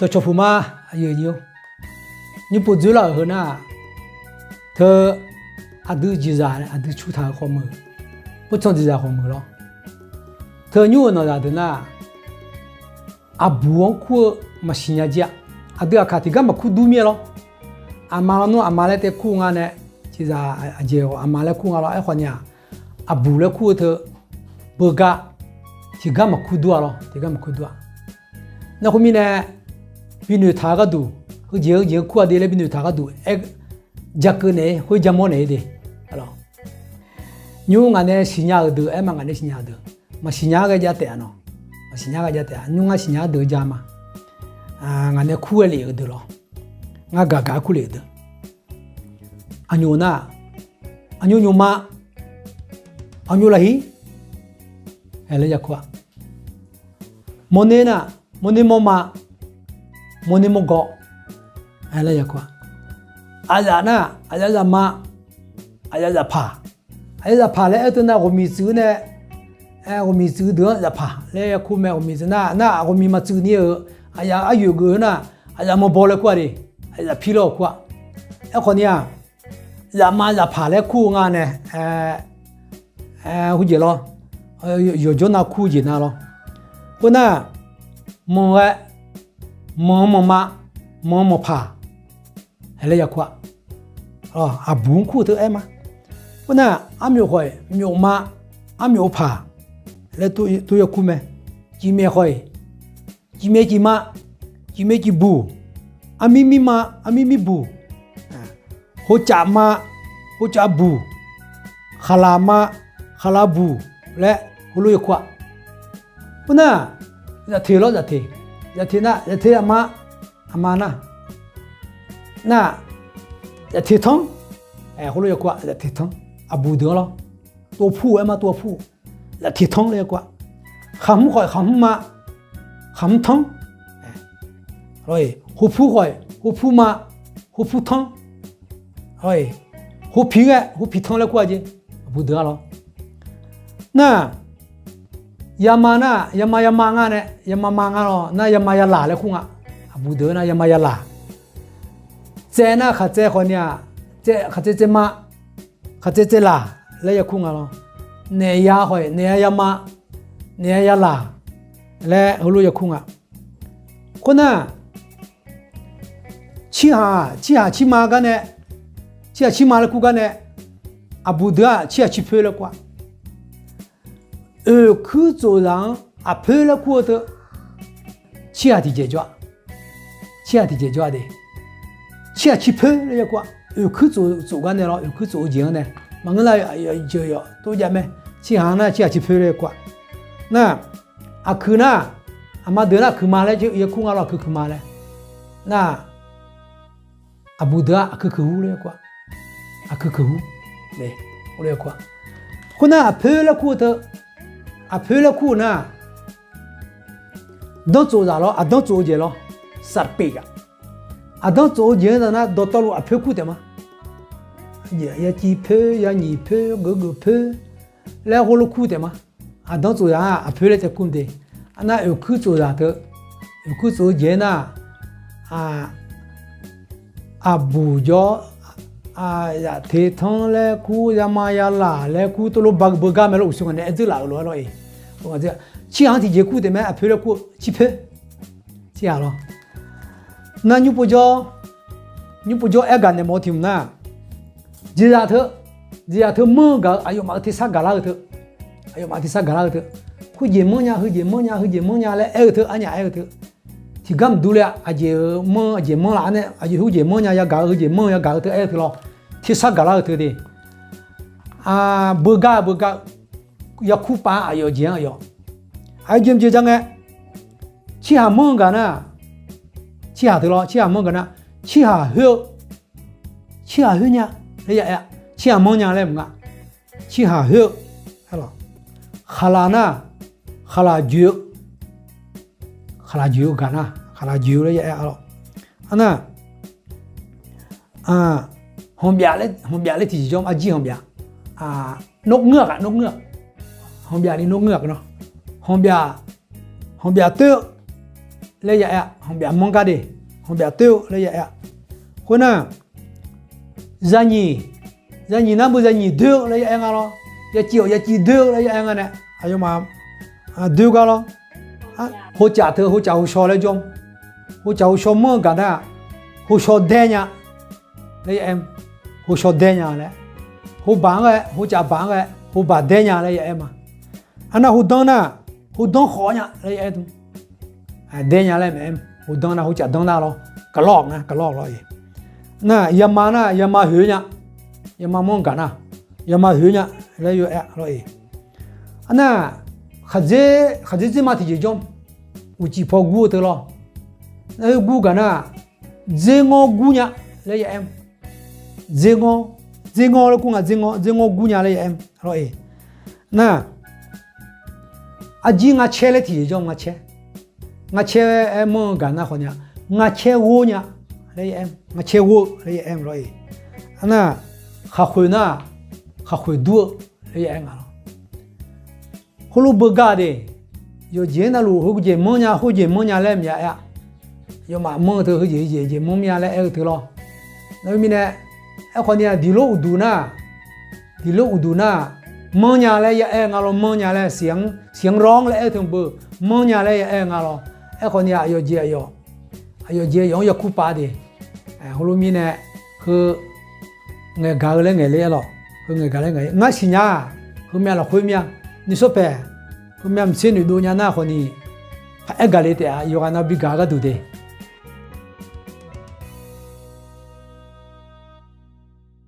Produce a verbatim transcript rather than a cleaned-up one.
Dawqcawq puq ma, aqyuif aqnyir-or, nymrpov dzoerlar-euq heu nar-aq, teu aqdui jeqzaq aqdui cutaq-eu khawf meuq, khoertsanq jeqzaq khawf meuq lawr. Teu nymr-euq nawqzaq deuq nar-aq, aqbuq-anr kur-eu maqsiq nya jir-a. Aqdui aqkaq tiqgar maqkur dur mir-aer lawr. Aqma lawnmr aqma laer tae kur-eu nga nae, jeqzaq aqjeq-awq aqma laer kur nga lawr. Aerkhawf ni-aq, aqbuq laer kur-eu teu beugar tiqgar maqkur dur-a lawr, tiqgar maqkur dur-a. Nar khoermirnae, binoeq taq-eu gharduq, heujeq heujeq-anr kur-a de laer binoeq taq-eu gharduq aer, jakeuv naeq-ir khoer jamawr naeq-ir de. Nymr ngaq nae siqnya-euq deuq aer ma, ngaq nae siqnya-euq deuq. Maqsiqnya-aer ghae jav taef-a nawq. Maqsiqnya-aer ghae jav taef-a. Nymr ngar siqnya-eu deuq-eu ja ma. Ngaq nae kur ghae lef-euq deuq lawr. Ngar gaq gaq-aer kur lef-euq deuq. Aqnyoq nar, aqnyoq nyoqma, aqnyoq lafhir, aer laer ya kur-a. Mawrner nar, mawrner mawrma, mawrner mawrgawv, aer laer ya kur-a. Aqzaf nar, aqzaf zafma, aqzaf zafpaq, aqzaf zafpaq laer aer teu nar ghawqmiq tsuif-eu nae, ghawqmiq tsuif-eu deuq-anr zafpaq laer ya kur mae. Ghawqmiq tsuif nar, nar ghawqmiq maqtsuif ni-euq aqzaf aryoeq geuf-eu nar, aqzaf mawrbaw laer kur-a de, aqzaf pirlar-awq kur-a. Aerkhawf ni-aq, zafma zafpaq laer kur-eu nga nae, heujeq lawr, yawqjawr nav kur-eu jeq nav lawr. Khoernar, manq ghae, manq-eu manqma, manq-eu manqpaq, aer laer ya kur-a. Aqbuq-anr kur-eu teu aer ma. Khoernar, armyof khawf-iq myofma, armyof-eu paq laer tov ya kur mae. Cifmyaef khawf-iq, cifmyaef cifma, cifmyaef cifbuq, armir mirma, armir mirbuq, hocaf ma, hocaf buq, khaqlaq ma, khaqlaq buq laer heulof ya kur-a. Khoernar, zafteq lawr zafteq, zafteq nar zafteq aqma, aqma nar, nar, zafteq tanr, heulof ya kur-a, zafteq tanr, aqbuq deuq-anr lawr, tov pur-eu aer ma, tov pur, zafteq tanr laer ya kur-a. Khaqhmr khawf-iq khaqhmr ma, khaqhmr tanr. Hopur khawf-iq hopur ma, hopur tanr. Hopiq ghae hopiq tanr laer kur-a jeq, aqbuq deuq-a lawr. Nar, yama nar, yama yama ngar nae, yama ma ngar lawr nar, yama yalaq laer kur nga. Aqbuq deuq nar yama yalaq. Tsaev nar khaqtsaev khawf ni-aq, khaqtsaev tsaevma, khaqtsaev tsaevlaq laer ya kur nga lawr. Naef ya khawf-iq naef ya yama, naef ya yalaq laer heulof ya kur nga. Khoernar, cirhaq, cirhaq cirma gar nae, cirhaq cirma laer kur gar nae, aqbuq deuq-aq cirhaq cirpoer laer kur-a. Oeqkuir tsofzaq-anr aqpoer laer kur-eu teu, cirhaq tiqjeq jawr-a. Cirhaq tiqjeq jawr-a de. Cirhaq cirpoer laer ya kur-a. Oeqkuir tsof, tsof gar nae lawr, oeqkuir tsof-eu jeq-anr nae, maqngeur nar, jeuq yawf tov jav mae. Cirhaq-anr nar cirhaq cirpoer laer ya kur-a. Nar, aqkuiq nar, aqma deuq nar aqkuiq ma laer ya kur nga lawr, aqkuiq kuiq ma laer. Nar, aqbuq deuq-aq aqkuiq kuiq ur laer ya kur-a. Aqkuiq kuiq ur, khoernar aqpoer laer kur-eu teu, aqpoer laer kur-eu nar, danr tsofzaq lawr, aqdanr tsof-eu jeq lawr, saqpeq gaq. Aqdanr tsof-eu jeq-anr zaq nar dawqtawvluf aqpoer kur taef ma. Yaciv poer, yanyiq poer, geufgeuf poer laer heulof kur taef ma. Aqdanr tsofzaq-aq aqpoer laer tae kur de. Arnar oeqkuir tsofzaq teu, oeqkuir tsof-eu jeq-aer nar, aqbuq jawr, zafteq tanr laer kur, yama yalaq laer kur, tov lof ba beugar mae lawr, uqshoe ngaq nae aer dzeur laf-euq lof-aer lawr-e. Cirhaq-anr tiqjeq kur taef mae, aqpoer laer kur, cirpoer. Cirhaq lawr. Nar nymr povjawr, nymr povjawr aer gaq naeq mawf-eu tiq hmq nar, jeqzaq teu, jeqzaq teu manr-eu gaq-eu aqyawfmaf-euq tersar gaqlar-eu teu, aqyawfmaf tersar gaqlar-eu teu, khoerjeq manr nya, heujeq manr nya, heujeq manr nya laer aer-eu teu, arnyaf aer-eu teu, tiqgar maqdur ler-a. Aqjeq-euq manr, aqjeq manr laf-anr nae, aqjeq khoerjeq manr nya yagaq-eu, heujeq manr yagaq-eu teu aer-eu teu lawr, tersar gaqlar-eu teu de. Beugar-eu beugar-eu, yakur pav-anr aqyawf jeq-anr aqyawf, aqjeq mqjeq ja ngae, cirhaq manr-eu gaq nar, cirhaq teu lawr, cirhaq manr-eu gaq nar, cirhaq khoer-eu, cirhaq khoer nya laer ya aer-a. Cirhaq manr nya laer maqnga, cirhaq khoer-eu, khaqlaq nar, khaqlaq joeq-eu, khaqlaq joeq-eu gaq nar, khaqlaq joeq-eu laer ya aer-a lawr. Arnar, hanqbyaf laer tiqjeq jawr, arjir hanqbyaf, nawr ngeur-aq, nawr ngeur-aq, hanqbyaf ni nawr ngeur-aq, hanqbyaf, hanqbyaf toer-eu, laer ya aer-a. Hanqbyaf manr gar de, hanqbyaf toer-eu laer ya aer-a. Khoernar, zanyiq, zanyiq nar beu zanyiq doer-eu laer ya aer nga lawr. Yaciv-awq yaciv doer-eu laer ya aer nga nae, aqyawfmaf doer gar lawr. Hocaf teu hocaf hoshaw laer jawr. Hocaf hoshaw manr-eu gaq nar, hoshaw daer nya laer ya aer, hoshaw daer nya laer. Hobaq-anr ghae, hocaf baq-anr ghae, hobaq daer nya laer ya aer ma. Arnar hodanr nar, hodanr khawf nya laer ya aer teu. Daer nya laer maeq aer, hodanr nar hocaf danr nar lawr, gaqlawr nga, gaqlawr lawr-iq. Nar yama nar yama hoeq nya, yama manr gaq nar, yama hoeq nya laer ya aer lawr-iq. Arnar, khaqdzer, khaqdzer dzerma tiqjeq jawr, uqcif paw gur-eu teu lawr. Nar khoer gur gaq nar, dzerngawr gur nya laer ya aer. Dzerngawr, dzerngawr laer kur nga, dzerngawr, dzerngawr gur nya laer ya aer lawr-iq. Nar, arjir ngacaer laer tiqjeq jawr ngacaer. Ngacaer aer manr-eu gaq nar khawf ni-a, ngacaer ghor nya laer ya aer, ngacaer ghor-eu laer ya aer lawr-iq. Arnar, khaqkhoeq nar, khaqkhoeq dur-eu laer ya aer nga lawr. Khoerlof beugar de, yawqjeq-anr navluf heujeq manr nya, khoerjeq manr nya laer maqya aer-a. Aqyawfmaf manr-eu teu heujeq heujeq jeq manr mya laer aer-eu teu lawr. Nar mirnae, aerkhawf ni-a diqlof uqduq nar, diqlof uqduq nar, manr nya laer ya aer nga lawr, manr nya laer siq-anr, siq-anr lawr-anr laer aer-eu teu beu, manr nya laer ya aer nga lawr. Aerkhawf ni-a aqyawf jeq aqyawf, aqyawf jeq aqyawf-anr yakur pav de. Heulof mirnae, heu ngaeqgaq-eu laer ngaeq le-aer lawq, heu ngaeqgaq laer ngaeq, ngar siqnya-aq, heumya lafkhoer mya, nuisar paeq, heumya maqtser noeqdov nya nar khawf ni, paq-aer gaq le taef-a, yawqghaq nav bigaq-eu gharduq de.